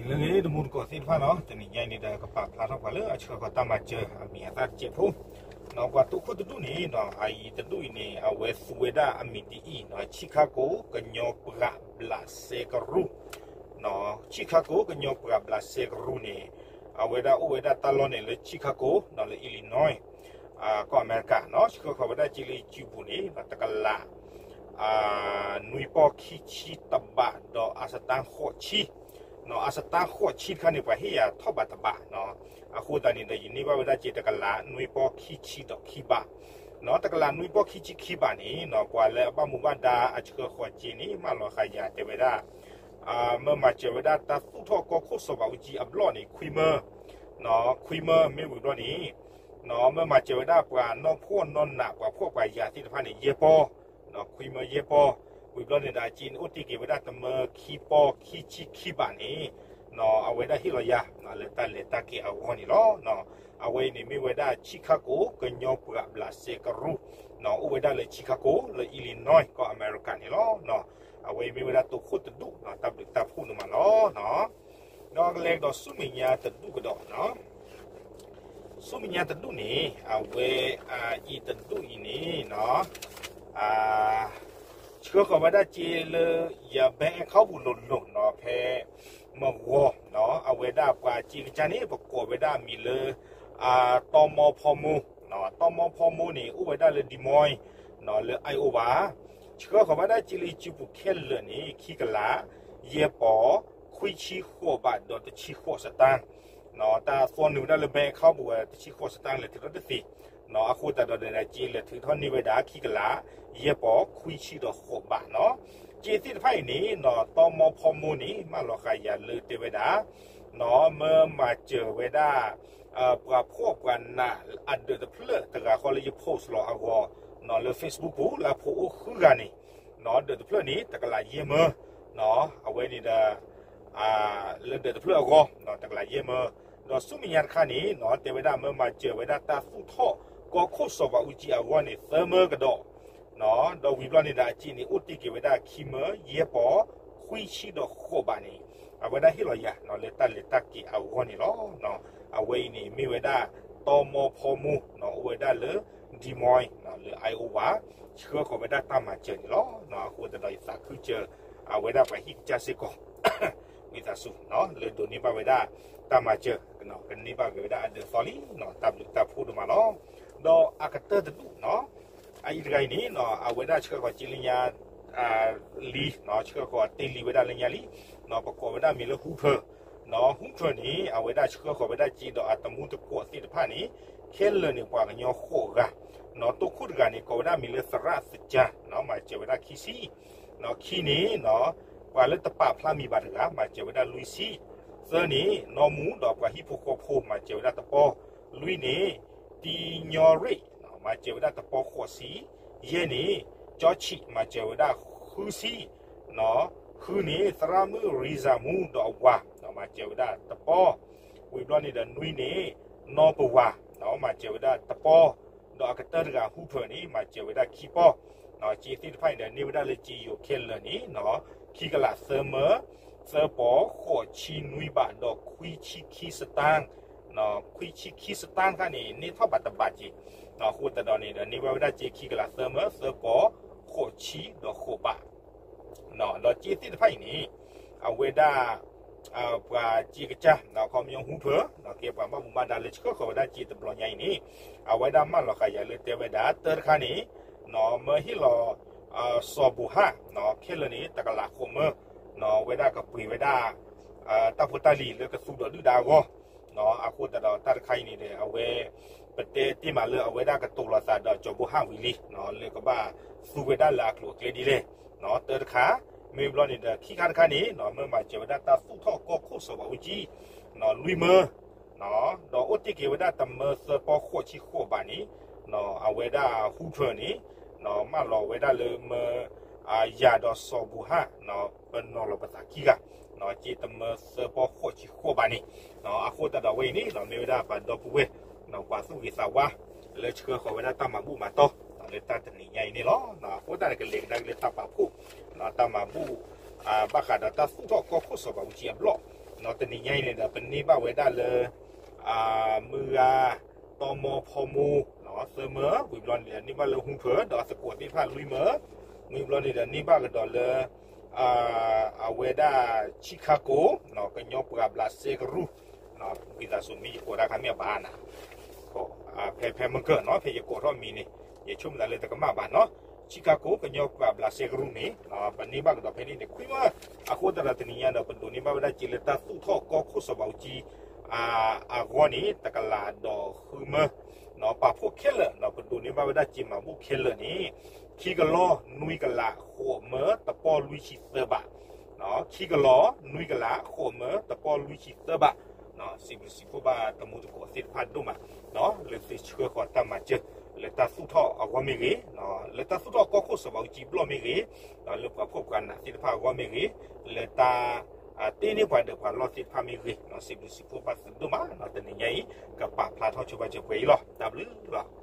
လၢအဂ့ၤ တံၤသကိးသ့ၣ်တဖၣ်နီၤ, တနံၤညါအံၤန့ၣ်ဒီး ကပာ်ဖျါထီၣ်ပှၤလၢအဆှၢဃီၤတၢ်မၤစၢၤအမံၤအသၣ်တစဲးဖိ, ပှၤတိခိၣ်တဒူၣ်န့ၣ်နီၤ, အအံၤတဒူၣ်အံၤန့ၣ် အဝဲသူဝဲဒၣ်အမံၤဒ်အံၤနီၤ, Chicago ကညီပှာ်ဘျးစဲကရူၢ်, Chicago ကညီပှာ်ဘျးစဲကရူၢ်န့ၣ် အဝဲဒၣ်အိၣ်ဝဲဒၣ်တၢ်လီၢ်န့ၣ်လၢ Chicago နီၤ, လၢ Illinois ကီၢ်အမဲရကၤနီၤ, ဆှၢဃီၤဝဲဒၣ်စ့လၢစုပူၤန့ၣ် တကလး နွံပီၢ်ခံဆံတဘးဒီးအစတါဃိးဆံ, အစတါဃိးဆံတခါန့ၣ် ပှၤဟ့ၣ်ယၤထီၣ်ဘးတဘးနီၤ, အဃိသတးန့ၣ်ဒီး ယန့ၢ်ဘၣ်ဝဲဒၣ်စ့တကလးနွံပီၢ်ခံဆံဒီးခံဘးနီၤ, တကလးနွံပီၢ်ခံဆံခံဘးန့ၣ်နီၤ, ပှၤလၢအဘၣ်မူဘၣ်ဒါအဆှၢဃီၤစ့န့ၣ် မၢလီၤဃာ်ယၤတဲဝဲဒၣ် မၢမၤစၢၤဝဲဒၣ်တၢ်သူၣ်ထီၣ်ကီၢ်ခိၣ်စီၤဘးအူကၠံအဘျီၣ်န့ၣ် ခွံမၢ, ခွံမၢမ့ၢ်ဝံၤဘျီန့ၣ် မၢမၤစၢၤဝဲဒၣ်ပှၤနီၢ်ဖှီၣ်နီၢ်နး ပှၤဖှီၣ်ပှၤယာ်သ့ၣ်တဖၣ်န့ၣ် ယဲၢ်ပီၢ်, ခွံမၢယဲၢ်ပီၢ်, ဝံၤဘျီန့ၣ်ဒီး အစ့န့ၣ်အိၣ်တ့ၢ်က့ၤဝဲဒၣ်တမၢခံပီၢ်ခံဆံခံဘးန့ၣ် အဝဲဒၣ်ဟ့ၣ်လီၤယၤ လၢတၢ်လဲၤတၢ်က့ၤအဂီၢ်န့ၣ်လီၤ. အဝဲအံၤန့ၣ်မ့ၢ်ဝဲဒၣ် Chicago ကညီပှာ်ဘျးစဲကရူၢ်, အိၣ်ဝဲဒၣ်လၢ Chicago လၢ Illinois ကီၢ်အမဲရကၤန့ၣ်လီၤ. အဝဲအံၤမ့ၢ်ဝဲဒၣ်တိခိၣ်တဒူၣ် တၢ်ဘျုးတၢ်ဖှိၣ်န့ၣ်မးလီၤ. ဒီးကလဲၤကဒီးဆူမဲာ်ညါတဒူၣ်ကဒီးနီၤ, ဆူမဲာ်ညါတဒူၣ်န့ၣ် အဝဲအံၤတဒူၣ်အံၤန့ၣ်နီၤ ဆှၢဃီၤဝဲဒၣ်စ့လၢယ bank account ပူၤလိၤလိၤနီၤ, ဖဲမဂီၤနီၤ, အဝဲဒၣ်ပှၤစ့ကစၢ်န့ၣ် ပကိးဝဲဒၣ်အမံၤလၢ တီမီဖီမိၢ်, တီမီဖီမိၢ်န့ၣ် အိၣ်ဝဲဒၣ်လၢ Des Moines နီၤ, လၢ Iowa, ဆှၢဃီၤဝဲဒၣ်စ့လၢစုပူၤခဲလၢာ်န့ၣ် ခံကလး ယဲၢ်ပီၢ် ခွံဆံဃိးဘးဒီးတဆံဃိးစတၢၢ် တၢ်သွီနုာ်ဝဲဒၣ်လၢ bank account ပူၤဝဲ တဆံဃိးစတၢၢ် လဲၤထုးထီၣ်တသ့နီၤ, အဃိသတးဒီး စ့လဲၤထုးထီၣ်န့ၢ်ဝဲဒၣ် ခံကလး ယဲၢ်ပီၢ် ခွံဆံဒီးဃိးဘးနီၤ. စ့သ့ၣ်တဖၣ်အံၤန့ၣ်နီၤ, တီမီဖီမိၢ်န့ၣ် မၢလီၤဃာ်ယၤလၢတဲဝဲဒၣ် နီၤ, မၢမၤစၢၤဝဲဒၣ် ပှၤဖှီၣ်ပှၤနးအဒၢးတဖျၢၣ်တဂၤဃီလၢယ post လီၤအဂီၢ်နီၤ, လၢ Facebook ပူၤ လၢအဖိအိၣ်ဃုဂၤန့ၣ်နီၤ, ဒၢးတဖျၢၣ်န့ၣ် တကလးယဲၢ်မၢနီၤ, အဝဲန့ၣ်ဒီး လၢဒၢးတဖျၢၣ်အဂီၢ်နီၤ, တကလးယဲၢ်မၢ, ဒီးဆူမဲာ်ညါတခါန့ၣ်နီၤ, တဲဝဲဒၣ်မၢမၤစၢၤဝဲဒၣ်တၢ်သူၣ်ထီၣ်ကီၢ်ခိၣ်စီၤဘးအူကၠံအဂီၢ်န့ၣ် သၢမၢကဒီး နီၤ, ဒီးဝံၤဘျီန့ၣ်ဒီး အစ့န့ၣ် အိၣ်တ့ၢ်က့ၤဝဲဒၣ်ခံမၢ ယဲၢ်ပီၢ် ခွံဆံဒီးဃိးဘးန့ၣ် အဝဲဒၣ်ဟ့ၣ်လီၤယၤနီၤ လၢတၢ်လဲၤတၢ်က့ၤအဂီၢ်န့ၣ်လီၤ. အဝဲအံၤန့ၣ် မ့ၢ်ဝဲဒၣ် တီမီဖီမိၢ်နီၤ, အိၣ်ဝဲဒၣ်လၢ Des Moines လၢ Iowa ဆှၢဃီၤဝဲဒၣ်တၢ်မၤစၢၤန့ၣ်လီၤ. အဃိသတးဒီး ယသးခုစၢၤ အဝဲဒၣ်ပှၤဟံၣ်ကစၢ်စ့ၢ်ကီး ဝံသးစူၤ လၢဒိးန့ၢ်ဘၣ်ဝဲဒၣ်တၢ်မၤစၢၤ ကန့ၢ်ဘၣ်က့ၤဝဲဒၣ်အဒၢးအသီလံနီၤ, တၢ်ဘျုးတၢ်ဖှိၣ်ဒိၣ်မးလီၤ. ဒီးအကတၢၢ်တဒူၣ်နီၤ, အအံၤတဂၤအံၤန့ၣ်နီၤ, အဝဲဒၣ်ဆှၢဃီၤစ့လၢညါ လံနီၤ, ဆှၢဃီၤတ့ၢ်လံဝဲဒၣ်လၢညါလံနီၤ, ပကိးဝဲဒၣ်မံၤလၢ Hunter နီၤ, Hunter န့ၣ် အဝဲဒၣ်ဆှၢဃီၤဝဲဒၣ်စ့ဒီးအတမူတကိးသ့ၣ်တဖၣ်န့ၣ် ခဲလၢာ်န့ၣ် ပှၤကညီဃိးဂၤနီၤ, တိခိၣ်တဂၤန့ၣ် ကိးဝဲဒၣ်မံၤလၢသရၣ်သကၢ်နီၤ, မၤစၢၤဝဲဒၣ်ခံဆံ နီၤ, ခံန့ၣ်နီၤ, ပှၤလၢတပာ်ဖျါမံၤဘၣ်တဂၤ မၤစၢၤဝဲဒၣ်လွံၢ်ဆံ, သၢန့ၣ် နီၢ်မူဒီးပှၤဟံၣ်ဖိဃီဖိ မၤစၢၤဝဲဒၣ်တပီၢ်, လွံၢ်န့ၣ် တံညီရ့ၣ် မၤစၢၤဝဲဒၣ်တပီၢ်ဃိးဆံ, ယဲၢ်န့ၣ် ကၠီဆံး မၤစၢၤဝဲဒၣ်ဃုဆံ, ဃုန့ၣ် သရၣ်မုၣ်ရံစၤမူဒီးအဝၤ မၤစၢၤဝဲဒၣ်တပီၢ်, ဝံၤဘျီန့ၣ်ဒီးနွံန့ၣ် နီၢ်ပဝၤ မၤစၢၤဝဲဒၣ်တပီၢ်, ဒီးအကတၢၢ်တဂၤ Hunter န့ၣ် မၤစၢၤဝဲဒၣ်ခံပီၢ်, စ့သ့ၣ်တဖၣ်န့ၣ်ဒီး န့ၢ်ဝဲဒၣ်လၢစ့ယိၤခဲလၢာ်န့ၣ်နီၤ, ခံကလးသၢမၢ, သၢပီၢ်ဃိးဆံနွံဘးဒီးခွံဆံခံစတၢၢ်, ခွံဆံခံစတၢၢ်တခါန့ၣ် န့ၢ်ထီၣ်ဘးတဘးက့ၤ, အဃိသတးဒီးန့ၣ်ဒီး န့ၢ်ဘၣ်ဝဲဒၣ်စ့ခံကလးသၢမၢ သၢပီၢ်ဃိးဆံဒီးဃိးဘး ဒီးစ့သ့ၣ်တဖၣ်အံၤန့ၣ် အဝဲဒၣ် ပှၤစ့ကစၢ် ခီပညီ Hunter ကဲပှၤဘၣ်မူဘၣ်ဒါလၢဆှၢဃီၤဝဲဒၣ်စ့တဘျီညါအံၤန့ၣ် အဝဲဒၣ်မၢလီၤဃာ်ယၤလၢတဲဝဲဒၣ် တၢတခါန့ၣ် မၢဟ့ၣ်လီၤ စီၤဘိၤဟၣ် ခဲလၢာ်န့ၣ် တကလးဃိးမၢ ဝဲဒၣ်ကပှ့ၤဝဲဒၣ် တၢ်ဖိတၢ်လံၤလၢကသူဒီးဒုၣ်ဒါအဂီၢ် အဃိသတးဒီးတၢ်တခါအံၤန့ၣ်ဒီး အဝဲ ပတဲတ့ၢ်မးလၢအဝဲဒၣ်ကတိၤလီၤသးဒီးစီၤဘိၤဟၣ်ဝံၤလံ လၢကဘၣ်သူဝဲဒၣ်လၢအကျိၤအကျဲဒ်လဲၣ် တၢတခါ မ့ၢ်ဘျီန့ၣ်ဒီး ခံခါတခါန့ၣ် မၢမၤစၢၤဝဲဒၣ်တၢ်သူၣ်ထီၣ်ကီၢ်ခိၣ်စီၤဘးအူကၠံ လွံၢ်မၢ ဒီးအိၣ်တ့ၢ်က့ၤဝဲဒၣ်တမၢသၢပီၢ်ဃိးဆံဃိးဘးန့ၣ် အဝဲဒၣ် Hunter န့ၣ် မၢလီၤဝဲဒၣ်လၢမၢ ယၤဒီးစီၤဘိၤဟၣ် ပနီၤလီၤပသးခံဂၤ စ့တမၢသၢပီၢ်ဃိးဆံဃိးဘးန့ၣ် အဃိသတးဒီးအဝဲအံၤန့ၣ် မ့ၢ်ဝဲဒၣ်ပှၤဒီပုၢ်ဝဲၢ် ပှၤသူၣ်ဂ့ၤသးဝါ လၢဆှၢဃီၤဝဲဒၣ်တၢ်မၤဘူၣ်မၤတီၢ် လၢတၢ်တနံၤညါအံၤန့ၣ်လီၤ. အဃိသတးန့ၣ် ကလဲၤကဒါက့ၤလၢတၢ်ပာ်ဖှိၣ် တၢ်မၤဘူၣ် ဘၣ်ဃးဒီးတၢ်သူၣ်ထီၣ်ကီၢ်ခိၣ်စီၤဘးအူကၠံအဘျီၣ် တနံၤညါအံၤန့ၣ်ဒီး ပန့ၢ်ဘၣ်ဝဲဒၣ်လၢ မုၢ်ဂၤ တီမီဖီမိၢ် သၢမၢ, ဝံၤဘျီန့ၣ်ဒီး န့ၢ်ဘၣ်လၢ ဟူဖၢ ဒီးသကိးသ့ၣ်တဖၣ်လွံၢ်မၢ, ဝံၤဘျီန့ၣ်ဒီး န့ၢ်ဘၣ်ကဒီးလၢ အဝဲဒၣ် Chicago ကညီပှၤဘျးစဲကရူၢ်, ဝံသးစူၤမ့ၢ်ယကိးတၢ်ခါမ့ၢ်အဘၣ်နၤ, ဖဲ ဖဲမုၢ်ကၢၢ်နီၤ ဖဲယကိးထီၣ်မံၤန့ၣ် ယဆိကမိၣ်သးလၢတကမၣ်ဘၣ်နီၤ, Chicago ကညီပှၤဘျးစဲကရူၢ်န့ၣ် ပန့ၢ်ဘၣ်ကဒီးဖဲန့ၣ်န့ၣ် ခွံမၢ, အဃိသတးဒီးတနံၤညါဒီး ပဒိးန့ၢ်ဘၣ်ဝဲဒၣ်စ့လၢတၢ်သူၣ်ထီၣ်ကီၢ်ခိၣ်စီၤဘးအူကၠံ အဂီၢ်န့ၣ် တကလးဒီးဃုမၢ, ပာ်ဖှိၣ်ခဲလၢာ်နီၤ ပဒိးန့ၢ်ဘၣ်ဝဲဒၣ်စ့မၤဘူၣ်ခဲလၢာ်န့ၣ် ခံကလီၤနွံကလးဃိးမၢတပီၢ်လွံၢ်ဆံသၢဘး, ခံကလီၤနွံကလးဃိးမၢတပီၢ်လွံၢ်ဆံသၢဘး, စံးဘျုးစံးဖှိၣ်ဘၣ်တံၤသကိးသ့ၣ်တဖၣ်ဒိၣ်မး လၢသုဆှၢဃီၤတၢ်မၤစၢၤ လၢတၢ်သူၣ်ထီၣ်အဂီၢ်မ့ၢ်ဂ့ၤ, လၢတၢ်သူၣ်ထီၣ်ကီၢ်ခိၣ်စီၤဘးအူကၠံဘျီၣ်မ့ၢ်ဂ့ၤ, လၢပှၤဖှီၣ်ပှၤနးသ့ၣ်တဖၣ်အဂီၢ်မ့ၢ်ဂ့ၤ, လၢတၢ် တ့န့ၢ်ပှၤဒၢးပှၤလီၢ်သ့ၣ်တဖၣ်မ့ၢ်ဂ့ၤ, စံးဘျုးစံးဖှိၣ်ဘၣ်သုဒိၣ်မး, တနံၤညါအံၤ ကပာ်ဖျါထီၣ်ဆိပာ်စၢၤပှဲၤအံၤလီၤ. တၢ်ဘျုးလီၤ.